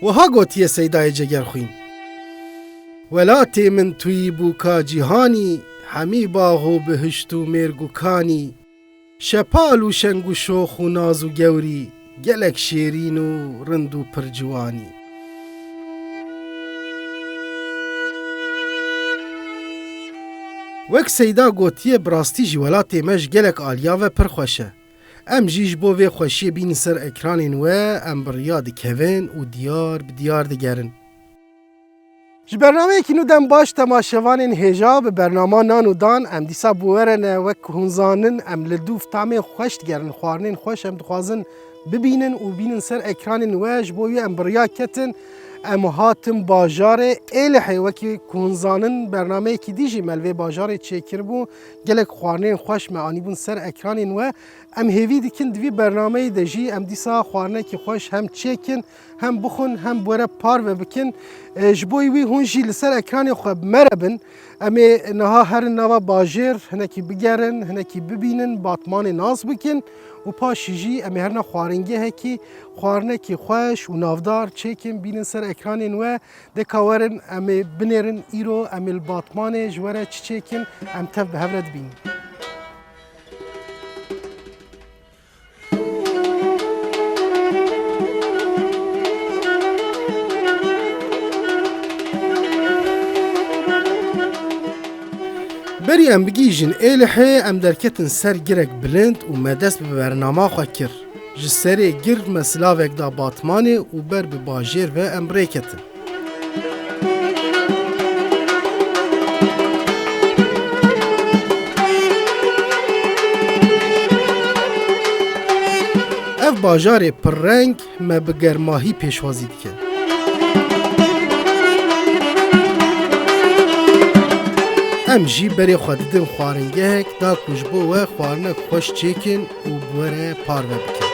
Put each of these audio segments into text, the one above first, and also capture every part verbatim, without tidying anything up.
Wiha gotiye Seydayê Cegerxwîn: Welatê min tuyî bûka cîhanî, hemî bax û bihişt û mêrg û kanî, şepal û şeng û şox û naz û gewrî, gelek şêrîn û rind û pir ciwanî. Wek Seyda gotiye, bi rastî jî welatê me ji gelek aliya ve pir xweş e. Em jî ji bo vê xweşiyê bînin ser ekranên we, em bi riya dikevin û diyar bi diyar digerin. Ji bernameyekî nû dem baş temaşevanên hêja. Bi bernama Nan û Dan em dîsa bi we re ne. Wek hûn zanin, em li dûv tamên xweş digerin, xwarinên xweş em dixwazin bibînin û bînin ser ekranên we. Ji bo wî em bi riya ketin, em hatin bajarê Êlihê. Wekî ku hûn zanin, bernameyekî dî jî me li vê bajarê çêkiribû. Gelek xwarinên xweş me anîbûn ser ekranên we. Em hêvî dikin di vî bernameyê de jî em dîsa xwarinekî xweş hem çêkin, hem bixwin, hem bi we re parve bikin. E, ji bo wî hûn jî li ser ekranê xwe bi me re bin. Em ê niha herin nava bajêr, hinekî bigerin, hinekî bibînin, Batmanê nas bikin û paşî jî em ê herine xwaringehekî, xwarinekî xweş û navdar çêkin, bînin ser ekranên we. Deka werin, em ê binêrin îro, em ê li Batmanê ji we re çi çêkin, em tev bi hev re dibînin. Berî em bigihîjin Êlihê, em derketin ser girek bilind û me dest bi bernama xwe kir. Ji serê gir me silavek da Batmanê û ber bi bajêr ve em rêketin. Ev bajarê pirreng me bi germahî pêşwazî dike. Em jî berê xwe didin xwaringehek da ku ji bo we xwarinek xweş çêkin û bi we re parve bikin.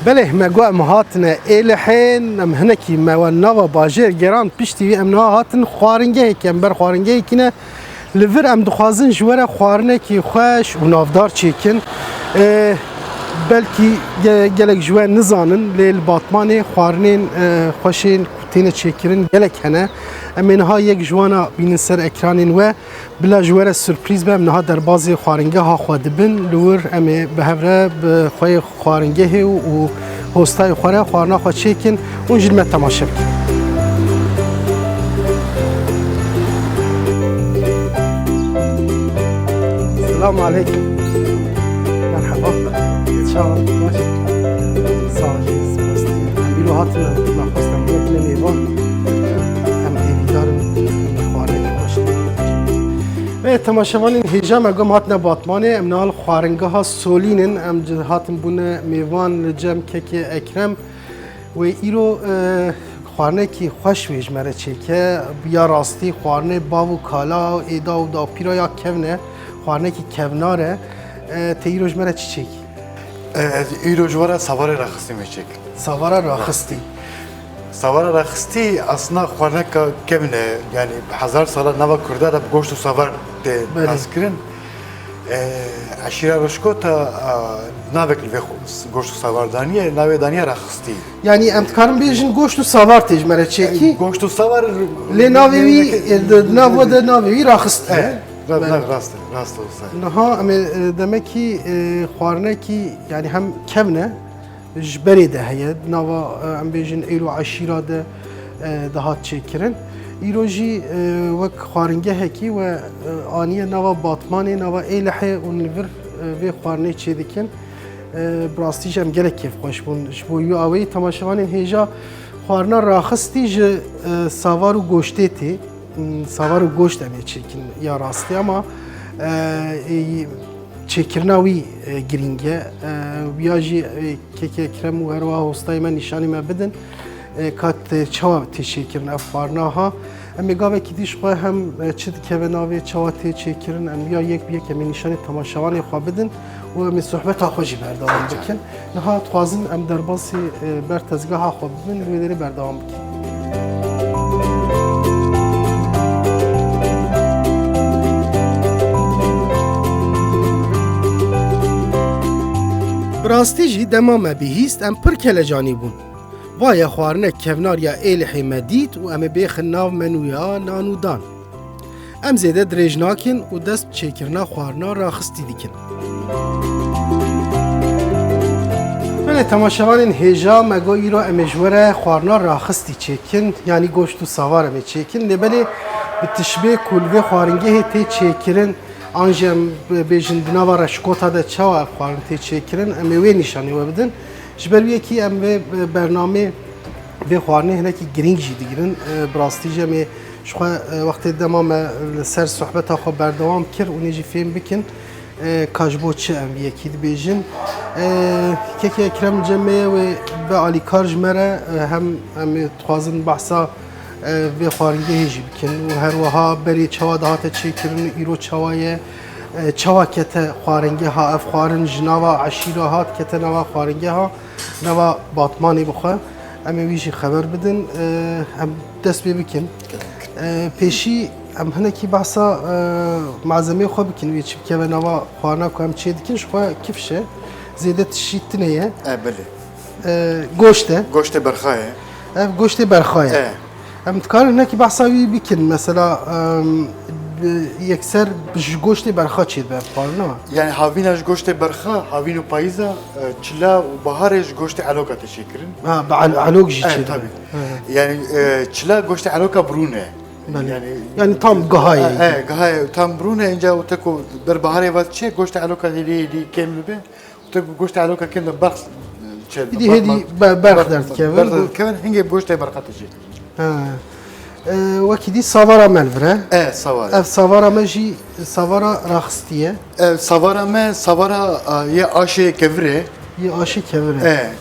Belê, me got em hatine Êlihê, em hinekî me we nava bajêr geran, piştî wî em niha hatin xwaringehekê, em ber xwaringehekî ne. Li vir em dixwazin ji we re xwarinekî xweş û navdar çêkin. E, belkî ge-, gelek ji we nizanin, lê li Batmanê xwarinên, e, xweşên ku têne çêkirin gelek hene. Em ê niha yek ji wana bînin ser ekranên we. Bila ji we re surprîz be, em niha derbazê xwaringeha xwe dibin. Li wir em ê bi hev re bi xweyê xwaringehê û, û hostayê xwe re xwarina xwe çêkin. Hûn jî li me temaşe bikin. Selamun aleykum. Merhaba. Çawa? Baş. Sağ ol. Em îro hatine, me xwestin bûne mêvan. Em hêvîdar in, em xwarinekî xweş. Ê temaşevanên hêja, me got em hatine Batmanê, em niha li xwaringeha Solîn in, em ci-, hatin bûne mêvan li cem kekê Ekrem. Wê îro, e, xwarinekî xweş wê ji me re çêke, ya rastî xwarinê bav û kala, êda û dapîra ya kevn e, xwarinekî kevnar e. E, te îro ji me re çi çêkî? E, ez îro ji we re savarê raxistî me çêk. Savara raxistî. Savara raxistî aslında xwarineka kevn e, yani bi hezar sala nava Kurda de bi goşt û savar tê Belê. Naskirin. E, eşîra Rişkota, a, navek li vê xo-, goşt û savar daniye, navê daniye raxistî. Yani em dikarin bêjin goşt û savar tê ji me re çêkî. E, goşt û savar Lê navê wî, e, di, di nav we de navê wî raxistî E, ye. ra-, Belê. ra-, rast, rast olsa. Niha em ê, e, demekî, e, xwarinekî, yani hem kevn e, ji berê de heye, nava, e, em bêjin êl û eşîra de, e, dihat çêkirin. Îro jî, e, wek xwaringehekî we, e, aniye nava Batmanê, nava Êlihê û li vir, e, vê xwarinê çêdikin. E, bi rastî jî em gelek kêfxweş bûn. Ji bo wî aweyî temaşevanên hêja xwarina raxistî ji, e, savar û goştê tê. Hmm, savar û goşt em ê çêkin ya rastî ama, e, e, çêkirina wî, e, girîng e. E, ya jî, e, kekê Ekrem û herwiha hostayê me nîşanî me bidin, e, ka tê çawa tê çêkirin ev xwarina ha. Em ê gavekî dî ji xwe hem, e, çi dikeve navê, çawa tê çêkirin, em ya yek bi yek em ê nîşanî temaşevanê xwe bidin û em ê sohbeta xwe jî berdewam bikin. Niha dixwazin em derbasî, e, ber tezgeha xwe bibin, li wê derê berdewam bikin. Rastî jî dema me bihîst em pir kelecanî bûn. Vaye xwarinek kevnar ya Êlihê me dît û em ê bêxin nav menûya nan û dan. Em zêde dirêj nakin û dest bi çêkirina xwarina raxistî dikin. Belê temaşevanên hêja me got îro em ê ji we re xwarina raxistî çêkin, yanî goşt û savar em ê çêkin. Lê belê bi tişbê ku li vê xwaringehê tê çêkirin, an jî em bêjin di nava reşkota de çawa ev xwarin tê çêkirin, em ê wê nîşanî we bidin. Ji ber wî yekî em vê bernamê, vê xwarinê hinekî girîng jî digirin. E, bi rastî jî em ê ji xwe, e, wextê dema me li ser sohbeta xwe berdewam kir, hûn ê jî fêm bikin, e, ka ji bo çi em vî yekî dibêjin. E, kekê Ekrem li cem me ye, wê be alîkar ji me re, e, hem em ê dixwazin behsa, e, vê xwaringehê jî bikin û her wiha berê çawa dihate çêkirin û îro çawa ye, e, çawa kete xwaringeha, ev xwarin ji nava eşîra hat, kete nava xwaringeha, nava Batmanê bixwe. Em ê wî jî xeber bidin. E, em dest pê bikin. E, pêşî em hinekî behsa, e, malzemeyê xwe bikin, wê çi bikeve nava xwarina ku em çê dikin, ji xwe kifş e. Zêde tişî tune ye. E, belê. E, goşt e. Goştê berxa ye. Ev goştê berxa ye. E. Em dikarin hinekî behsa wî bikin. Mesela, em, bi, yekser bi, ji goştê berxa çêdibe ev xwarina. Yani havîna ji goştê berxa, havîn û payîza, e, çila û baharê ji goştê eloka tê çêkirin. Ha, bi el-, elok jî E, çêdibe. Tabii. He. Yani, e, çila goştê eloka birûn e. Belê. Yani, Yani tam gihayê. E, e, gihayê tam birûn e, inca û te ku ber baharê ve çê, goştê eloka hêdî hêdî kêm dibe. Te ku goştê eloka kêm de berx çê Îdî hêdî be-, berx derdikevin. Berx derdikevin, hingê goştê berxa tê çêkirin. Ha. E, wekî dî savara me li vir e. E, savara. Ev savara me jî savara raxistî ye. E, savara me, savara, a, yê aşê kevir e. Yê aşê kevir e. E.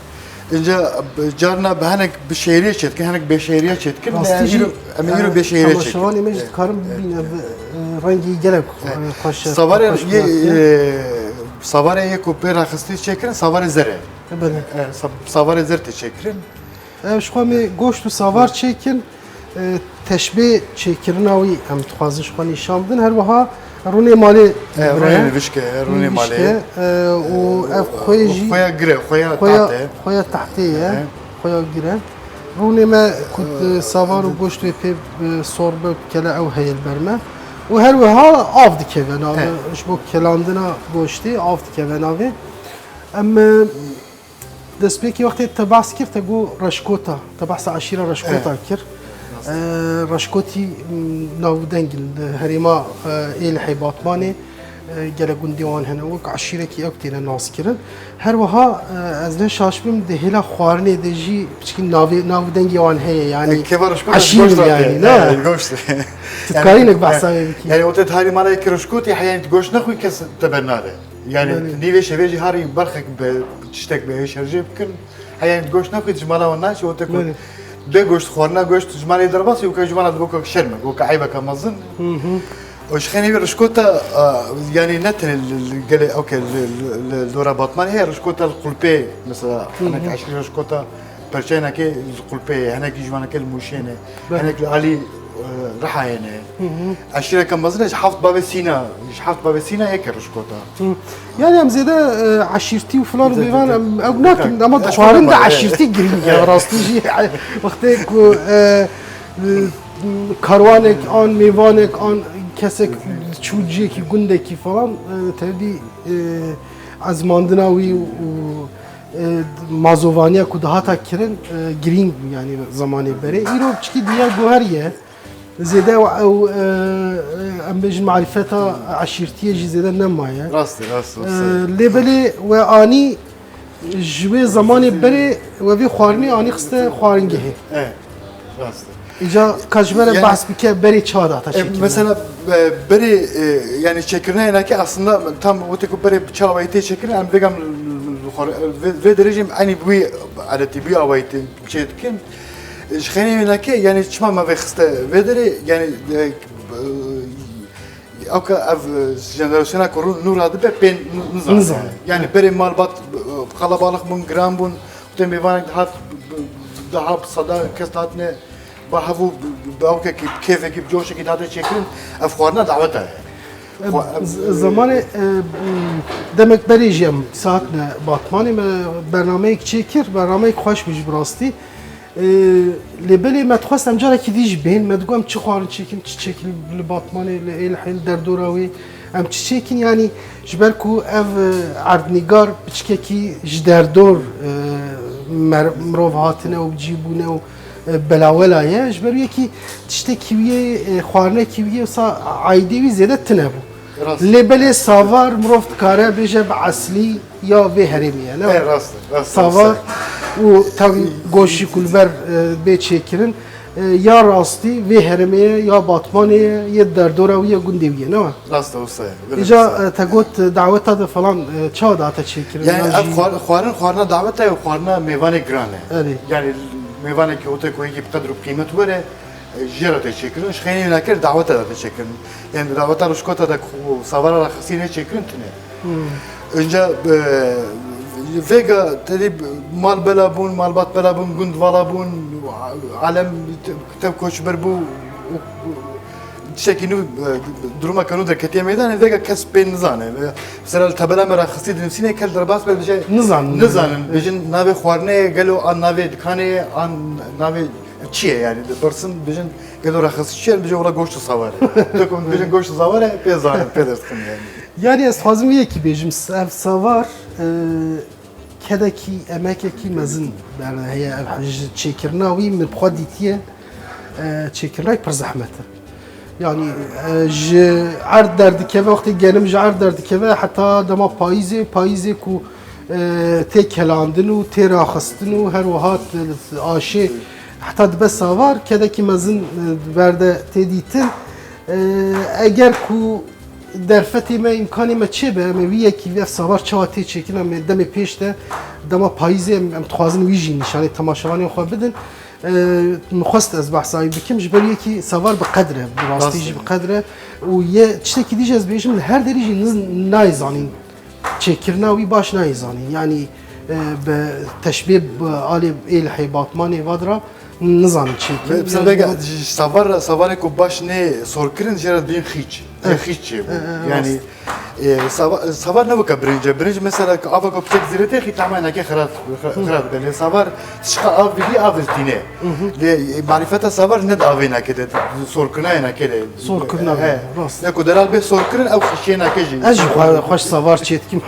Inca, e, carna bi hinek bi şêriyê çêdikin, hinek bêşêriya çêdikin. Rastî Em jî, îro, em ê îro e, bêşêriya çêkin. Temaşevanê me jî dikarin bibînin ev, e, rengî gelek, e, xweş e, Savarê xweş yê, e, savarê yê ku pê raxistî çêkirin, savarê zer e. E, belê. E, sa-, savarê zer tê çêkirin. Ev ji xwe me goşt û savar çêkin, e, teşbê çêkirina wî em dixwazin ji xwe nîşan bidin. Her wiha rûnê malê E, bire. Rûnê nivişke, rûnê malê. Nivişke, e, û ev xweyê jî Xweya gire, xweya xweya, tahte. Xweya tahtê ye, E. Xweya gire. Rûnê me ku, e, savar û goşt wê pê, e, sor be, kele ew heye li ber me. Û her wiha av dikeve navê, E. Ji bo kelandina goştê av dikeve navê. Em, e, Destpêkê wextê te behs kir, te got Reşkota, te behsa eşîra Reşkota Evet. kir. Rast. E, Reşkotî, m, navdeng in, li herêma, e, Êlihê Batmanê, e, gelek gundê wan hene, wek eşîrekî ew têne naskirin. Her wiha, e, ez ne şaş bim, di hêla xwarinê de jî piçkî navê, navdengê wan heye, yani E, keva Reşkota eşîr goşt in, yani, e, ne? E, goşt. Tu Yani, dikarî nek behsa wê bikî? Yani, o te tarî mala yek Reşkotî, heya tu goşt nexwî kes te ber nade. Yani Belê. Nîvê şevê jî harî berxek bi tiştek bi hêşerjê bikin. Heya goşt nexwît ji mala wan naçe, o te ku Belê. Bê goşt xwarina goşt ji malê derbasî û ke ji wana dibo ke şerm e, ku ke eybeke mezin. Hı hı. Û ji xênî wî rişkota, a, yani ne tenê li, li gelê, ew ke li, li, li dora Batmanê heye, rişkota li Qulpê, mesela, Hı hı. hinek eşîr rişkota perçeynekê li Qulpê ye, hinekî ji wanekê li Mûşê ne, Belê. hinek li alî, e, Rihayê ne. Hı hı. Eşîreke mezin e, ji heft bavê Sîna, ji heft bavê Sîna yek e rişkota. Hı. Yani em zêde, e, eşîrtî û filan û Zêde, bêvan zêde. em ew nakin, ama di Eşkota xwarin de bavê. eşîrtî girîng e, Evet. rastî jî. Wextê ku, e, e, karwanek an mêvanek an kesek çû ciyekî gundekî falan, e, tevdî, e, ezmandina wî û, e, mazovaniya ku dihata kirin, e, girîng bû, yani zamanê berê. Îro piçkî dinya guheriye. Zêde ew, ew, e, e, em bêjin marîfeta eşîrtiyê jî zêde nemaye. Rast e, rast e, E, rast e. Lê belê we anî ji wê zemanê berê we vê xwarinê anî xiste xwaringehê. E, rast e. Îca ka ji me re Yani, behs bike berê çawa de hata e, çêkirine? Mesela, e, berê, e, yani çêkirina hinekê aslında tam wextê ku berê çawa tê çêkirin, em vêgam li, li, li xwar-, vê, vê derê jî em enî bi wî aletî, bi wî awayî tê çê dikin. Ji xênê wê neke, yani çima me vê xiste vê derê, yani, e, ew ke ev, e, jenerasyona ku rû-, nû radibe pê n-, nizane. Nizane. Yani berê malbat, e, qelebalix bûn, giran bûn, wextê mêvanek dihat, daha bi seda kes dihatine, ba hevû, bi, bi awkekî, bi kêfekî, bi coşekî dihate çêkirin, ev xwarina daweta ye. Xwe-, Z-, Zemanê, e, demek berê jî em saetine Batmanê me bernameyek çêkir, bernameyek xweş bû jî bi rastî. E, lê belê me dixwest em carekî dî jî bên, me digot em çi xwarin çêkin, çi çêkin li Batmanê, li Êlihê, li derdora wê, em çi çêkin, yanî ji ber ku ev, e, erdnîgar piçkekî ji derdor, e, mer-, mirov hatine û bi cî bûne û, e, belawela ye, ji ber wê yekî tiştekî wî yê, e, xwarinekî wî yê wisa aîdê wî zêde tune bû. Rast. Lê belê savar mirov dikare bêje bi eslî ya vê herêmê ye, ne? E, rast e, rast e, Savar rast e. û tevî goşî ku li ber, e, bê çêkirin, e, ya rastî vê herêmê ye, ya Batmanê ye, yê derdora wî ye, gundê wî ye, ne? Rast e, wisa ye. Belê Îca, wisa ye. e, te got, e, daweta de falan, e, çawa date çêkirin? Yani Ya ev jî xwar-, xwarin, xwarina daweta ye, xwarina mêvanê giran e. Erê. Yani mêvanekî ote ku yekî bi qedr û qîmet were, e, jê re tê çêkirin, ji xeynê nakir daweta de tê çêkirin. Yani daweta ruşkota de ku savara re xisî nê çêkirin tune. Hmm. Önce, e, vêga tedî mal bela bûn, malbat bela bûn, gund vala bûn, alem te-, tev koçber bû, û, û, tiştekî nû, e, durumeke nû derketiye meydanê, vêga kes pê nizane. Mesela li tabela me re xistî dinivîsîne, kel derbas be dibêje, Nizanin. nizanin, bêjin navê xwarinê ye, gelo an navê dikanê ye, an navê çi ye yani, dipirsin, bêjin gelo rexistî çi ye, bêjin wela goşt û savar e. Tekum bêjin goşt û savar e, pê zanin, pê derdixin yani. Yani ez dixwazim wê yekî bêjim, ev savar, e, kedekî, emekekî mezin berde heye, ev ji çêkirina wî min bi xwe dîtiye, e, çêkirina wî pir zehmet e. Yani, e, ji erd derdikeve, wextê genim ji erd derdikeve, heta dema payîzê, payîzê ku, e, tê kelandin û tê raxistin û her wiha t-, aşê, heta dibe savar, kedekî mezin, e, berde tê dîtin. E, eger ku derfetê me, îmkanê me çêbe, em ê wî yekî, ev savar çawa tê çêkin, em ê demê pêş de, dema payîzê em, em dixwazin wî jî nîşanê temaşevanên xwe bidin. E, min xwest ez behsa wî bikim, ji ber yekî savar bi qedr e, bi rastî Rast jî e. bi qedr e. Û yê tiştekî dî jî ez bêjim, li her derî jî niz-, nayê zanîn. Çêkirina wî baş nayê zanîn. Yanî, e, bi teşbê bi alê Êlihê, Batmanê, vadira nizanin çêkin. Mesela Yanî vega, ji savar, savarê ku baş nê sorkirin, jê re dibîn xîç. Eh. Xîç çêbû. Eh, eh, Yani, rast. e, sava-, savar ne weke birinc e. Birinc mesela ku ava ku piçek zêde tê, xî tahma nakê xira-, xira-, Hı. xira dibe. Lê savar tişka av bidî, av dîtîne. Hı hı. Lê, e, marîfeta savar ne di avê nakê de, sorkirina yê nakê de. Sorkirina He. rast. Ne ku delal bê sorkirin, ew xîçê nakê jî. Ez jî xwe, xweş savar çê dikim.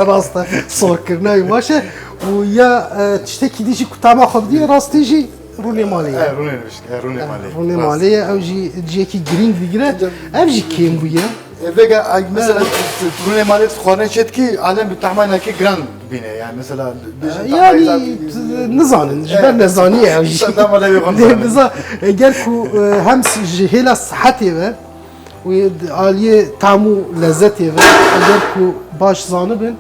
Rast e. Sorkirina wî baş e. Û ya, e, tiştekî dî jî ku tama xwe bidî, rastî jî rûnê malê ye. E, rûnê nivişt-, e, rûnê E, malê. rûnê Rast. malê ye, ew jî cihekî girîng digire. Encam Ev jî kêm bûye. E, vega, ay, mesela, Evet. rûnê malê xwarinê çê dikî, alem bi tahma nakê giran bîne. Yani mesela, bêjin tahma Yani, hesab- nizanin, ji ber Evet. nezanî ye ew jî. Sen dama lewê xwe Lê nizanin. niza-, eger ku, e, hem s-, ji hêla sihetê ve û aliyê tam û lezzetê ve, eger ku baş zanibin,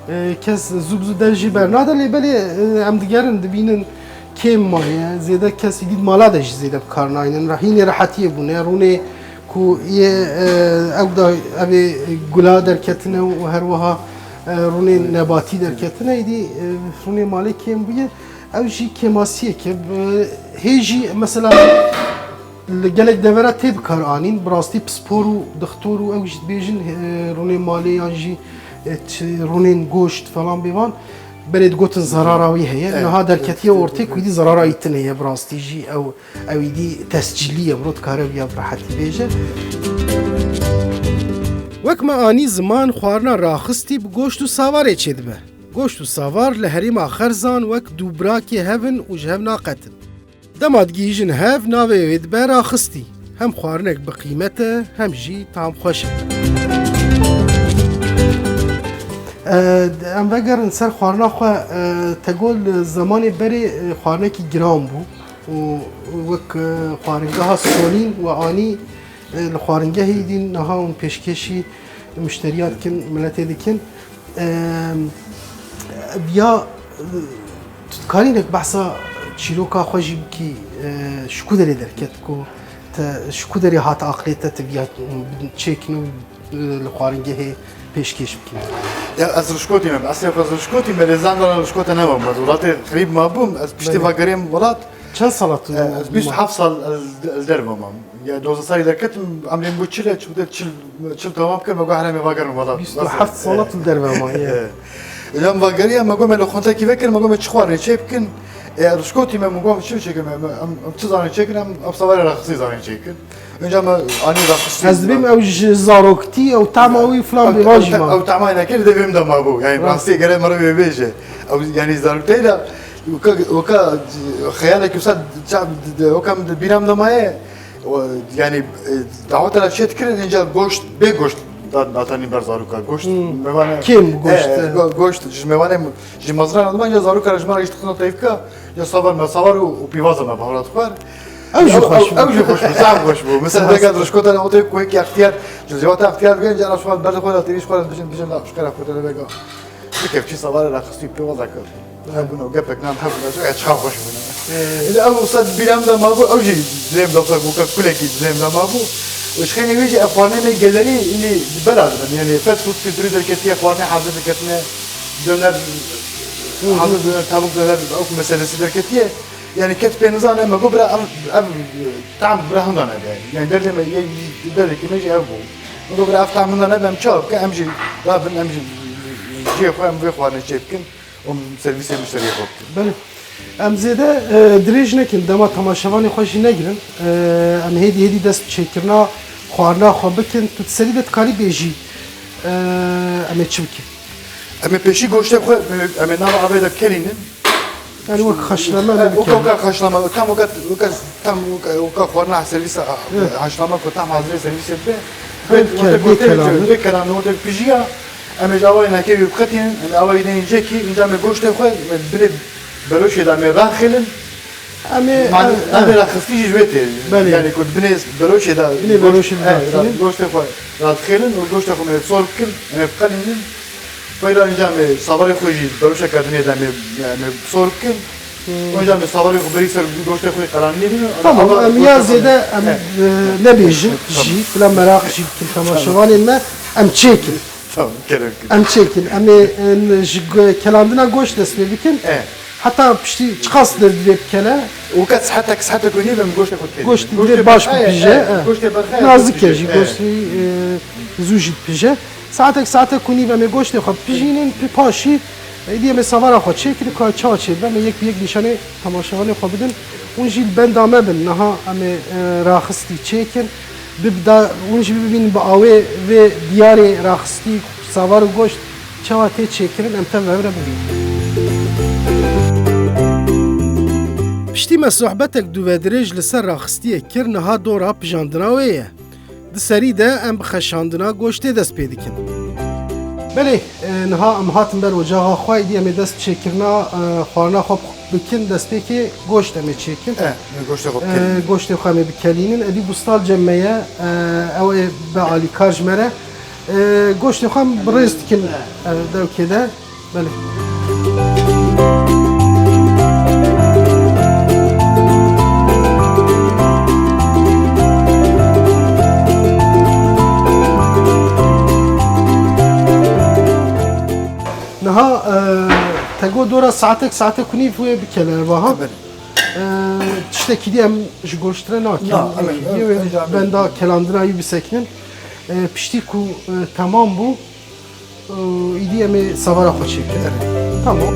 e, kes zû bi zû dev jî bernade, lê belê, e, em digerin, dibînin kêm maye, zêde kes îdî di mala de jî zêde bi kar naynin. Re-, hînê rehetiyê bûne, rûnê ku yê, e, ew da, ev ê gula derketine û her wiha, e, rûnê nebatî derketine, îdî, e, rûnê malê kêm bûye. Ew jî kêmasiyek e. Bi-, hê jî mesela li gelek devera tê bi kar anîn. Bi rastî pispor û dixtor û ew jî dibêjin, e, rûnê malê yan jî, e, çi, rûnên goşt falan bêvan berê digotin zarara wî heye. Evet. Niha derketiye Evet. ortê ku îdî zarara wî tune ye. Bi rastî jî ew, ew îdî tescîlî ye. Mirov dikare vîya bi rehetî bêje. Wek me anî ziman, xwarina raxistî bi goşt û savarê çêdibe. Goşt û savar li herêma Xerzan wek du birakê hev in û ji hev naqetin. Dema digihîjin hev, navê wê dibe raxistî. Hem xwarinek bi qîmet e, hem jî tam xweş e. E, em vegerin ser xwarina xwe, e, te got li zemanê berê, e, xwarinekî giran bû û wek, e, xwaringeha Solîn we anî, e, li xwaringehê dîn niha hûn pêşkêşî muşteriya dikin, miletê dikin. Em, ya, tu dikarî hinek behsa çîroka xwe jî bikî, e, ji ku derê derket ku te, ji ku derê hat aqilê te, te viya çêkin û, e, li xwaringehê pêşkêş bikî? Ya, ez ruşkotî me, eslê xwe ez ruşkotî me, lê zan dana ruşkota nema, ez welatê xirîb ma bûm, ez piştî Belê. vegeriyem welat. Çend sala tu E, ez bîst û heft sal ez, ez derve mam. Ya dozdeh salî derketim, emrê min bû çil e, çil, çil, çil temam kir, me got, "Hele me vegerin wela." Bîst û heft sala tu li derve maye. Îja me vegeriya, me got, "Me li xontekî vekir, me got, me çi xwarinê çê bikin." E, rişkotî me, me got, "Çi çêkin, me, me, em, em çi zanîn çêkin, em, em sevarê raxistî zanîn çêkin." Îja me anî raxistî. Ez dibêm ew ji zaroktî, ew tema wî filan bê, vajî me. Ew tema nekir, di vê min de mabû. Yani rastî gere meriv bêje. Ew, yani zaroktî de, weka, weka xeyalek wisa, ça, weka min di bîra min de maye. O, yani, e, daweta re çê dikirin, înca goşt, bê goşt da-, datanî ber zaroka. Goşt, hmm, mêvane, kêm goşt, e, e, go-, goşt, ji mêvane, ji mezrana dima, înca zaroka re ji me re giş dixistin teyfka, ya savar me, savar û, û pîvaza me bahara dixwar. Ew jî xweş bû. Ew jî xweş bû, zaf xweş bû. Mesela, dega dirişkota re, ote ku yek extiyar, ji civata extiyar bigên, cara şuan ber xwe re têrî xwe re dijin, dijin la xwe re vega. Bi kevçî savarê raxistî pêvaza kir. Hebûn û gepek nan hebûn, ez ê çawa xweş bûn. Ee. Ê, ew wisa bîra min de mabû, ew jî dilê min de wisa weka kulekî dilê min de mabû. Û ji xênê wê jî ev xwarinê me gelerî, înî bela dibin. Yani fast food kültürü derketiye, xwarinê hazir diketine, döner, hı hı, hazir döner, tavuk döner, ew meselesi derketiye. Yani kes pê nizane, me got bira ev, ev tam bira hunda nebe. Yani derdê me, ye, derdekî me jî ev bû. Me got bira ev tam hunda nebe, em çawa bikin, em jî rabin, em jî cihê xwe, em vê xwarinê çê bikin. Û servîsê muşteriyê xwe bikin. Belê. Em zêde, e, dirêj nekin, dema temaşevanê xwe jî negirin. E, em hêdî hêdî dest bi çêkirina xwarina xwe bikin. Tu di serî de dikarî bêjî, e, em ê çi bikin? Em ê pêşî goştê xwe, em ê, em ê nava avê de bikelînin. Yani wek haşlama, e, wek weke, weke haşlama, tam weke, weke, tam weke, weke xwarina servîsa, e, haşlama ku tam hazirê servîsê dibe. Bê, bê, weke, weke kelandin. Bê kelandin, weke pijiya. Em ê ji awayê nekê wî biqetînin, em ê awayî deyên cekî, înca em ê goştê xwe, em ê binê beloşê de em ê raxêlin. Em ê, man, e, navê e, raxistî jî ji wê tê. Belê. Yani ku binê beloşê de binê goşt, beloşê de e, raxînin. Goştê xwe radixêlin û goştê xwe em ê sor bikin, em ê biqelînin. Peyra înca em ê savarê xwe jî beloşeka dinê de em ê, em ê sor bikin. Hmm. Înca em ê savarê xwe berî ser goştê xwe qelanî bînin. Tamam, em ya zêde em, e, nebêjin jî, bila meraq jî bikin temaşevanên me, em çêkin. Tamam, kerem kir. Em çêkin. Em ê, em ji go-, kelandina goşt dest pê bikin. E. Heta piştî çiqas der divê bikele? Weke saetek, saetek û nîv em goştê xwe dikêlînin. Goştê divê baş bipije, e, e. Goştê berxê, nazik e jî, e, goştê, e, zû jî dipije. Saetek, saetek û nîv em ê goştê xwe bipijînin, pê paşî, e, êdî em ê savara xwe çêkin, ka çawa çêdibe, em ê yek bi yek nîşanê temaşevanê xwe bidin. Hûn jî li benda me bin, niha em ê, e, raxistî çêkin. Bi, bi da, hûn jî bibînin bi awê vê diyarê raxistî, savar û goşt çawa tê çêkirin, em tev bi hev re bibînin. Piştî me sohbetek dûvedirêj li ser raxistiyê kir, niha dora pijandina wê ye. Di serî de em bi xeşandina goştê dest pê dikin. Belê, e, niha em hatin ber ocaxa xwe, êdî em ê dest bi çêkirina, e, xwarina xwe bikin, destpêkê goşt em ê çêkin. E, goştê xwe bikelînin. E, goştê xwe em ê bikelînin. Edî Bustal cem me ye, e, ew ê be alîkar ji me re. E, goştê xwe em bi rêz dikin, e, dewkê de. Belê. Niha, e, te got dora saetek, saetek û nîv wê bikele, ev aha. Belê. E, tiştekî dî em ji goşt re nakin. Na, em, em, wê em, em, benda kelandina wî bisekinin. E, piştî ku, e, temam bû, û îdî em ê savara xwe çêkin. Tamam.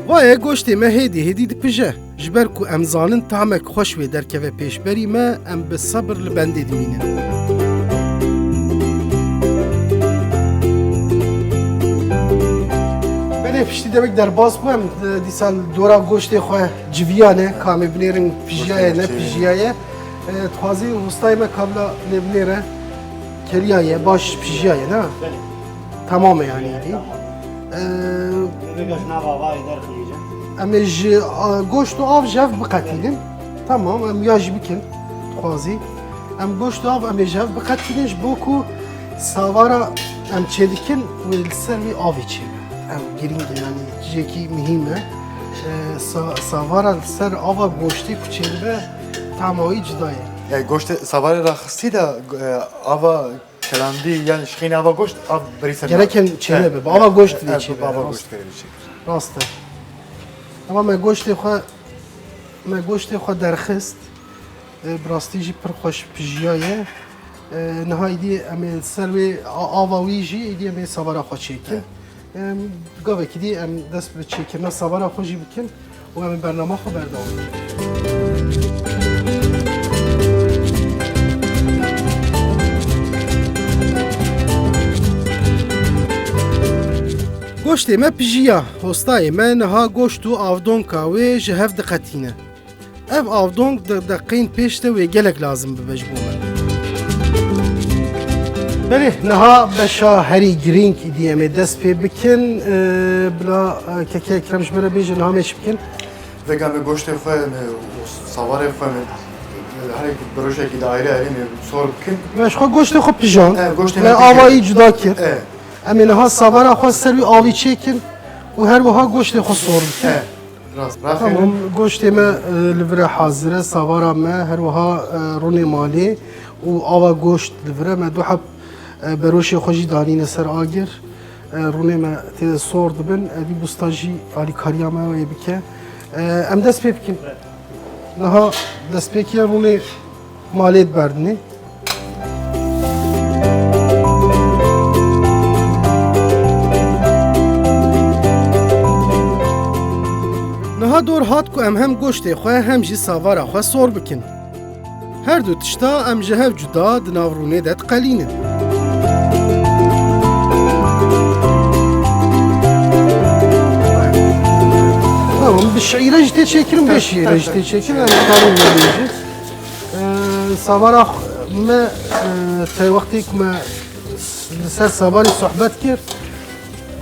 Vaye goştê me hêdî hêdî dipije. Ji ber ku em zanin tamek xweş wê derkeve pêşberî me, em bi sebir li bendê dimînin. Belê, piştî demek derbas bû, em, e, dîsa li dora goştê xwe civiyane, ka em ê binêrin pijiyaye, ne pijiyaye. E, dixwazî wistayê me kabla lê binêre, keriyaye, baş pijiyaye, ne? Belê. Tamam e yani, êdî. Tamam. Ee, Vêga ji nav avayê derxînin. Em ê ji, a, goşt û av ji hev biqetînin. Tamam, em ya jî bikin, dixwazî. Em goşt û av em ê ji hev biqetînin, ji bo ku savara em çêdikin, wê li ser wî avê çêbe. Ev girîng e, yani cihekî muhîm e. Ee, sa-, savara li ser ava goştê ku çêdibe, tama wî cuda ye. E, goştê savarê raxistî de, e, ava kelandî, yani şixînê ava goşt, av birî ser Gerek nabe. Em çêne Evet, be, bi ava evet, goşt vê evet, çê bi be, ava rast. Goşt kerê vê çê. Rast e. Ama me goştê xwe, me goştê xwe derxist. E, bi rastî jî pir xweş pijiyaye. E, niha îdî em ê ser wê a-, ava wî jî îdî em ê savara xwe çêkin. Evet. Em, gavekî dî em dest bi çêkirina savara xwe jî bikin û em ê bernama xwe berdewam bikin. Goştê me pijiya, hostayê me niha goşt û avdonka wê ji hev diqetîne. Ev avdong di deqeyên pêş de wê gelek lazim bibe ji bo me. Belê, niha beşa herî girîng îdî em ê dest pê bikin. Ee, bila, e, keke Ekrem ji me re bêje niha me çi bikin? Vêga me goştê xwe, me, û savarê xwe, me, e, herek bi rojekî de ayrı ayrı me sor bikin. Me ji xwe goştê xwe pijan. E, goştê Me me pijan. Avayî cuda kir. E. Em ê niha savara xwe ser wî avî çêkin û her wiha goştê xwe sor bikin. E. Rast, rast. Tamam, goştê me, e, li vir e hazir e, savara me, her wiha, e, rûnê malê û ava goşt li vir e. Me du heb, e, beroşê xwe jî danîne ser agir. E, rûnê me tê de sor dibin. Edî Busta jî alîkariya me wê bike. E, em dest pê bikin. Niha destpêkiya rûnê malê diberdinê. Niha dor hat ku em hem goştê xwe hem jî savara xwe sor bikin. Her du tişta em ji hev cuda di nav rûnê de diqelînin. Tamam, bi şîre jî tê çêkirin, bê şîre jî tê çêkirin, em karin vê bêjin. Ee, savara xwe me, e, te wextê ku me li ser savarê sohbet kir,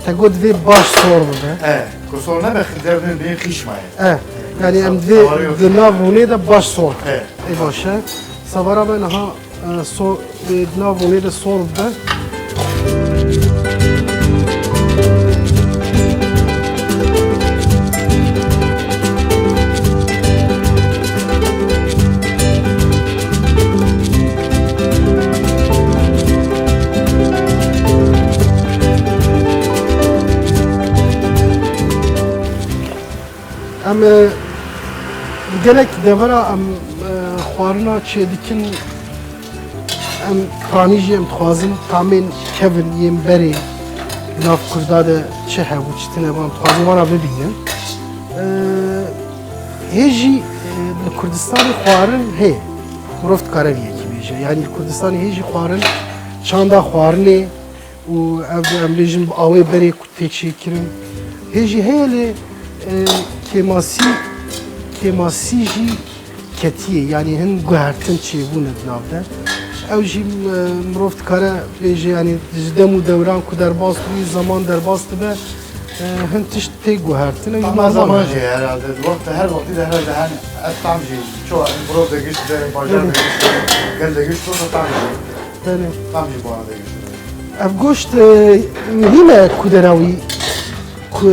te got divê baş sor bibe. E, ku sor nebe, xizerine bê xîş maye. E, yani em divê di nav rûnê de baş sor. E. Ê baş e. Savara me niha, e, so-, e, di nav rûnê de sor bibe. Em, e, gelek devera em, e, xwarina çêdikin, em kanî jî em dixwazin tamên kevin yên berê nav Kurda de çi hebû, çi tune bû, em dixwazin wana bibînin. E, hê jî, e, li Kurdistanê xwarin heye. Mirov dikare vê yekê bêje. Yanî li Kurdistanê hê jî xwarin, çanda xwarinê û ev, em bêjin bi awê berê ku tê çêkirin. Hê jî heye lê, e, kêmasî, kêmasî jî ketiye. Yanî hin guhertin çêbûne di nav de. Ew jî, e, mirov dikare bêje, yanî ji dem û dewran ku derbas bûyî, zaman derbas dibe, e, hin tişt tê guhertin. Ew jî Ama normal zaman e. Jî herhalde, di wexta her wextî de herhalde hen ev tam jî çoğu mirov de gişt de, bajar de Belê. Gişt de, gel de gişt de tam jî. Belê. Tam jî bana de gişt de. Ev goşt, e, muhîm e ku dera wî, ku,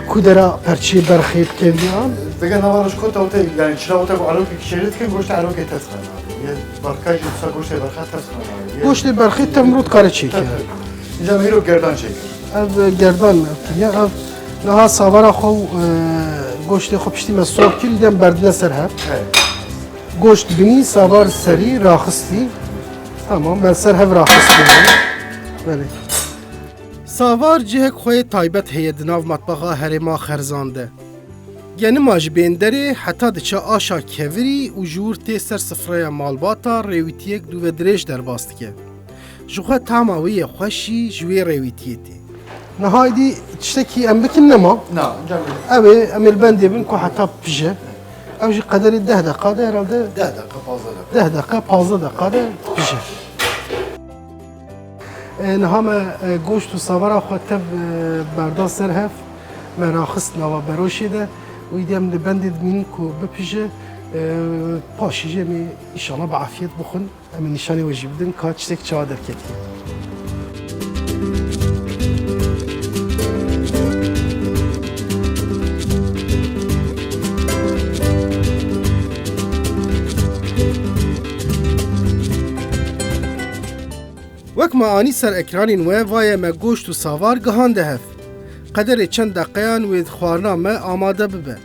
ku dera perçê berxê bikeviyan. Vege nava roj kota ote, yani çira ote ku alokê kişêrê dikin, goştê alokê ters xana. Ye berxê jî sa goştê berxê ters xana. Goştê berxê tev mirov dikare çêke. Tabii. Înca me îro gerdan çêkir. Ev gerdan me kiriye. Ev niha savara xwe û, e, goştê xwe piştî me sor kir, îdî em berdine ser hev. Evet. Goşt binî, savar serî, raxistî. Tamam, me ser hev raxistî. Belê. Savar cihek xwe yê taybet heye di nav matbaxa herêma Xerzan de. Genima ji bênderê heta diçe aşa kevirî û ji wir tê ser sifreya malbata rêwîtiyek dûvedirêj derbas dike. Ji xwe tama wê yê xweş jî ji wê rêwîtiyê tê. Niha îdî tiştekî em bikin nema? Na, cem Ew ê em ê li bendê bin ku heta pije. Ew jî qederê deh deqa de herhalde Deh deqa, panzdeh deqa. Deh deqa, panzdeh deqa de pije. E, niha me, e, goşt û savara xwe tev, e, berda ser hev, me raxist nava beroşê de û îdî em li bendê dimînin ku bipije, e, paşî jî em ê înşallah bi afiyet bixwin. Em ê nîşanê we jî bidin ka tiştek çawa derketiye. Wek me anî ser ekranên we, vaye me goşt û savar gihande hev. Qederê çend deqeyan wê xwarina me amade bibe.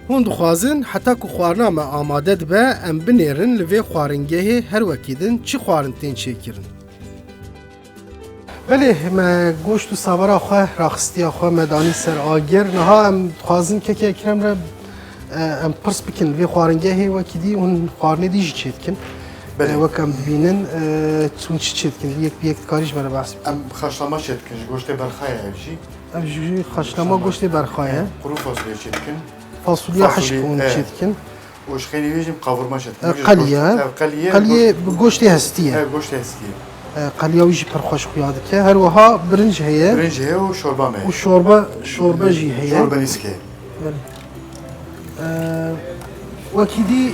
Hûn dixwazin heta ku xwarina me amade dibe, em binêrin li vê xwaringehê her wekî din çi xwarin tên çêkirin. Belê, me goşt û savara xwe, raxistiya xwe me danî ser agir. Niha em dixwazin kekê Ekrem re, e, em pirs bikin. Vê xwaringehê wekî dî hûn xwarinê dî jî çêdikin. Belê. E, wek em dibînin, e, hûn çi çêdikin? Yek bi yek dikarî ji me re behs bikin. Em xaşlama çêdikin, ji goştê berxayê ev jî. Ev jî xaşlama goştê berxayê. E, quru fasulye çêdikin. Fasulya hişk hûn çêdikin. Û ji xeynî wê jî qavurma çêdikin. E, qeliye. Ev qeliye. Qeliye bi goştê hestî ye. Ev goştê hestî ye. E, qeliya wî jî pir xweş xuya dike. Her wiha birinc heye. Birinc heye û şorba me heye. Û şorba, şorba jî heye. Şorba nîskê. Belê. E, wekî dî,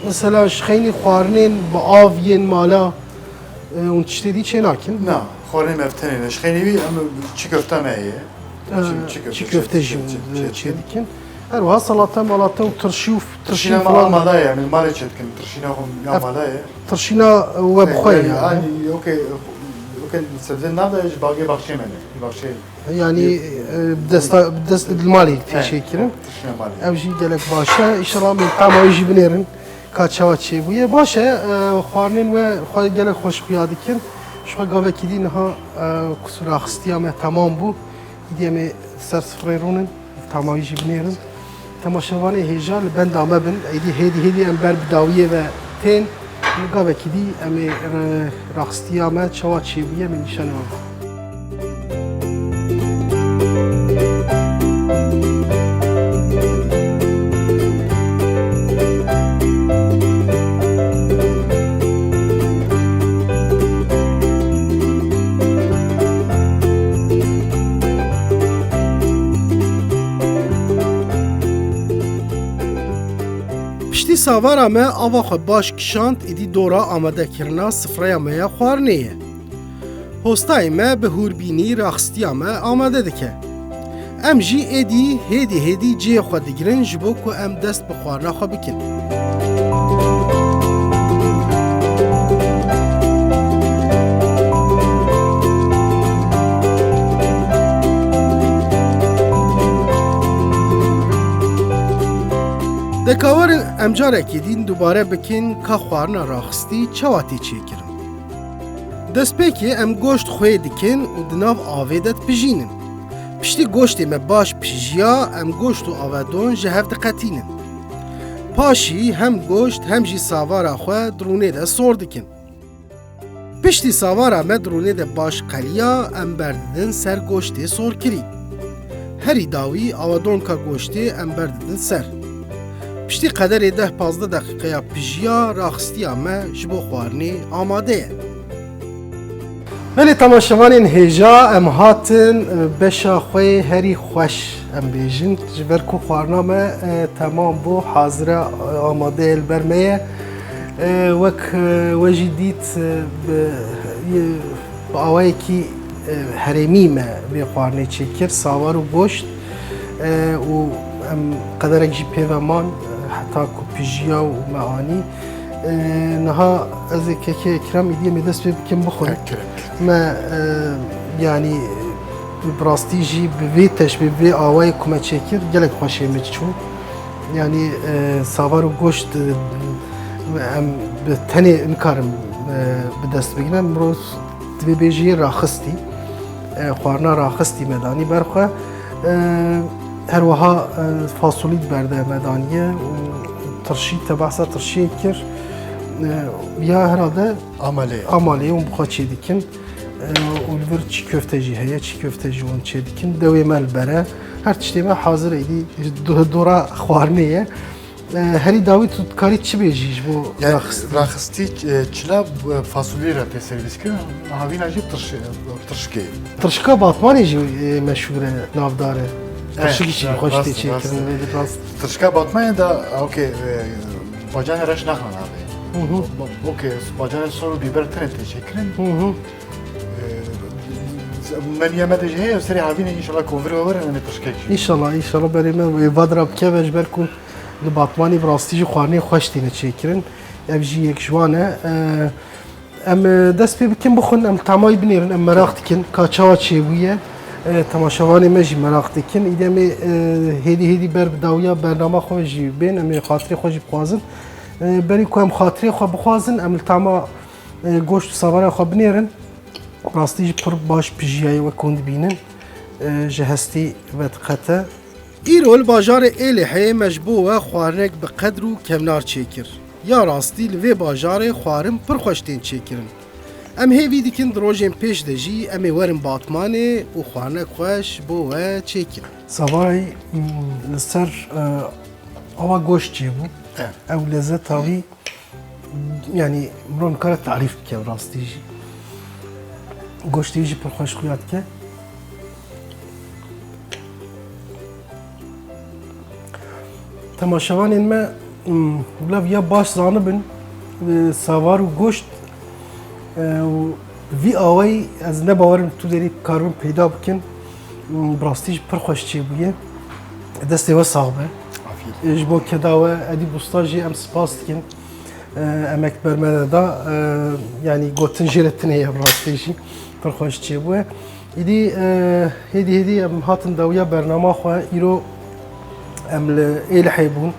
mesela ji xeynî xwarinên bi av yên mala, e, hûn tiştê dî çê nakin? Na, xwarinê me bi tenê ne. Ji xeynî wî em çi köfte me heye. Çi, çi köfte jî çê dikin. Her wiha salate malate û tirşî û tirşîna me amade ye, em li malê çê dikin. Tirşîna xwe ya amade ye. Tirşîna we bi xwe ye yani. Okey, okey, sebze nav de ji bagê baxçê me ne. Baxçê. Yani, e, bi desta, bi dest, li malê tê çêkirin. Tirşîna malê. Ev jî gelek baş e. Înşallah em tama wî jî binêrin. Ka çawa çêbûye. Baş e, e, xwarinên we xwe gelek xweş xuya dikin. Ji xwe gavekî dî niha, e, ku raxistiya me temam bû. Îdî em ê ser sifrê rûnin, tama wî jî binêrin. Temaşevanê hêja li benda me bin. Êdî hêdî hêdî em ber bi dawiyê ve tên. Li gavekî dî em ê re-, raxistiya me çawa çêbûye, em ê nîşanê wan bidin. Piştî savara me ava xwe baş kişand, êdî dora amadekirina sifreya me ya xwarinê ye. Hostayê me bi hûrbînî raxistiya me amade dike. Em jî êdî hêdî hêdî cihê xwe digirin ji bo ku em dest bi xwarina xwe bikin. De ka werin em carekê din dubare bikin ka xwarina raxistî çawa tê çêkirin. Destpêkê em goşt xwê dikin û di nav avê de dipijînin. Piştî goştê me baş pijiya, em goşt û avedon ji hev diqetînin. Paşî hem goşt hem jî savara xwe di rûnê de sor dikin. Piştî savara me di rûnê de baş qeliya, em berdidin ser goştê sorkirî. Herî dawî awadonka goştê em berdidin ser. Piştî qederê deh pazdeh deqîqeya pijiya, raxistiya me ji bo xwarinê amade ye. Belê temaşevanên hêja, em hatin beşa xwe yê herî xweş, em bêjin, ji ber ku xwarina me, e, temam bû, hazir e, e, amade ye, li ber me ye. E, wek, e, we jî dît, e, bi, bi awayekî, e, herêmî me vê xwarinê çêkir, savar û goşt, e, û em qederek jî pê ve man, e, heta ku pijiya û me anî. E, niha ez ê kekê Ekrem îdî em ê dest pê bikin bixwin. Ekrem. Me, e, yanî, bi rastî jî bi vê teşbê, bi vê awayê ku me çêkir, gelek xweşê min çû. Yanî, e, savar û goşt, e, em bi tenê nikarin, e, bi dest bigrin. Mirov divê bêjî raxistî. E, xwarina raxistî me danî ber xwe. E, her wiha, e, fasolî di ber de me daniye û tirşî, te behsa tirşiyê kir. E, ya herhalde Amalê. Amalê hûn bi xwe çê dikin. E, û li vir çî köfte jî heye, çî köfte jî hûn çê dikin. Dewê me li ber e. Her tiştê me hazir e, êdî do-, dora xwarinê ye. E, herî dawî tu dikarî çi bêjî ji bo raxistî? Yanî raxistî, e, çila, e, fasulî re tê servîs kirin, havîna jî tirş-, e, tirşikê. Tirşika Batmanê jî, e, meşhûr e, navdar e. Tirşikî jî xweş tê çêkirin. Tirşika Batmanê de, okey, e, bacanê reş naxin navê. Hı hı. Okey, bacanê sor û bîber tenê tê çêkirin. Hı hı. E, menüya me de jî heye, serê havînê înşallah ku vir we werin, em ê tirşikek jî. Înşallah, înşallah berê me wê vadira bikeve, ji ber ku li Batmanê bi rastî jî xwarinê xweş têne çêkirin. Ev jî yek ji wan e. E, Em, e, dest pê bikin bixwin, em li tamay binêrin, em meraq dikin, ka çawa çêbûye. E, temaşevanê me jî meraq dikin. Îdî em ê, e, hêdî hêdî ber bi dawiya bernama xwe jî bên, em ê xatirê xwe jî bixwazin. E, berî ku em xatirê xwe bixwazin, em li tama, e, goşt û savara xwe binêrin. Rastî jî pir baş pijiyaye wek hûn dibînin. E, ji hestî vediqete. Îro li bajarê Êlihê me ji bo we xwarinek bi qedr û kevnar çêkir. Ya rastî li vê bajarê xwarin pir xweş tên çêkirin. Em hêvî dikin di rojên pêş de jî em ê werin Batmanê û xwarinek xweş bo we çêkin. Savarayî, mm, li ser, e, ava goşt çêbû. Evet. Ew lezeta wî, yanî, mirov nikare tarîf bike, rastî jî. Goştê wî jî pir xweş xuya dike. Temaşevanên me, hmm, bila viya baş zanibin, e, savar û goşt, e, û vî awayî ez ne bawerim tu derî karibin peyda bikin. Hmm, bi rastî jî pir xweş çêbûye. Destê we sax be. Afiyet. E, ji bo keda we, Edîb Usta jî em spas dikin. E, emek ber me de da, e, yanî gotin jê re tune ye, bi rastî jî pir xweş çêbûye. Îdî, e, hêdî hêdî em hatin dawiya bernama xwe. Îro em li Êlihê bûn.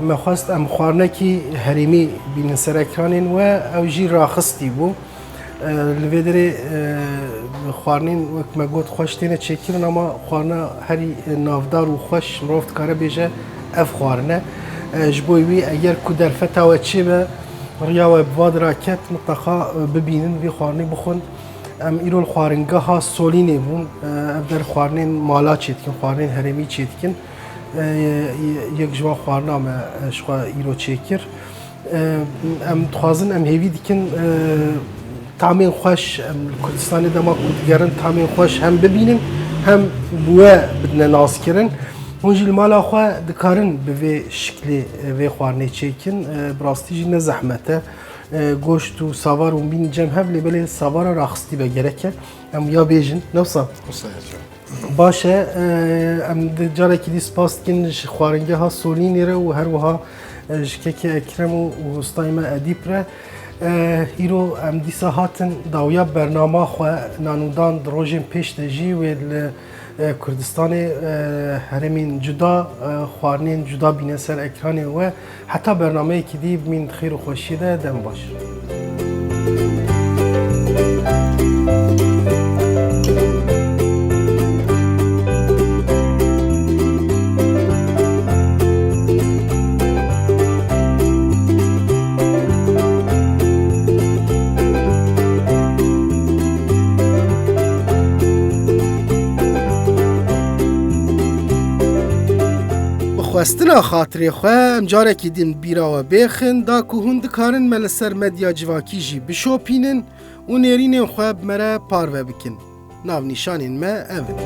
Me xwest em xwarinekî herêmî bînin ser ekranên we, ew jî raxistî bû. E, li vê derê, e, xwarinên wek me got xweş têne çêkirin, ama xwarina herî navdar û xweş mirov dikare bêje ev xwarin e. E, ji bo wî eger ku derfeta we çêbe, riya we bi va dira ket, mitleqa, e, bibînin vî xwarinê bixwin. Em îro li xwaringeha Solînê bûn. E, ev der xwarinên mala çêdikin, xwarinên herêmî çêdikin. E, yek ji wan xwarina me, e, ji xwe îro çêkir. E, em dixwazin, em hêvî dikin, e, tamên xweş, em li Kurdistanê dema ku digerin tamên xweş hem bibînin, hem bi we bidine naskirin. Hûn jî li mala xwe dikarin bi vê şiklê, e, vê xwarinê çêkin. E, bi rastî jî ne zehmet e. E, goşt û savar hûn bînin cem hev, lê belê savara raxistî be gerek e. Em ya bêjin, ne wisa? Wisa ye, can. Baş e, e, em di carekî dî spas dikin ji xwaringeha Solînê re û her wiha, e, ji kekê Ekrem û, û ustayê me Edîp re. E, îro em dîsa hatin dawiya bernama xwe, nan û dan di rojên pêş de jî wê li, e, Kurdistanê, e, herêmên cuda, e, xwarinên cuda bîne ser ekranê we. Heta bernameyekî dî bimîn di xêr û xweşiyê de, dem baş. Bi xwestina xatirê xwe em carekî din bîra we bêxin, da ku hûn dikarin me li ser medya civakî jî bişopînin û nêrînên xwe bi me re parve bikin. Navnîşanên me ev in.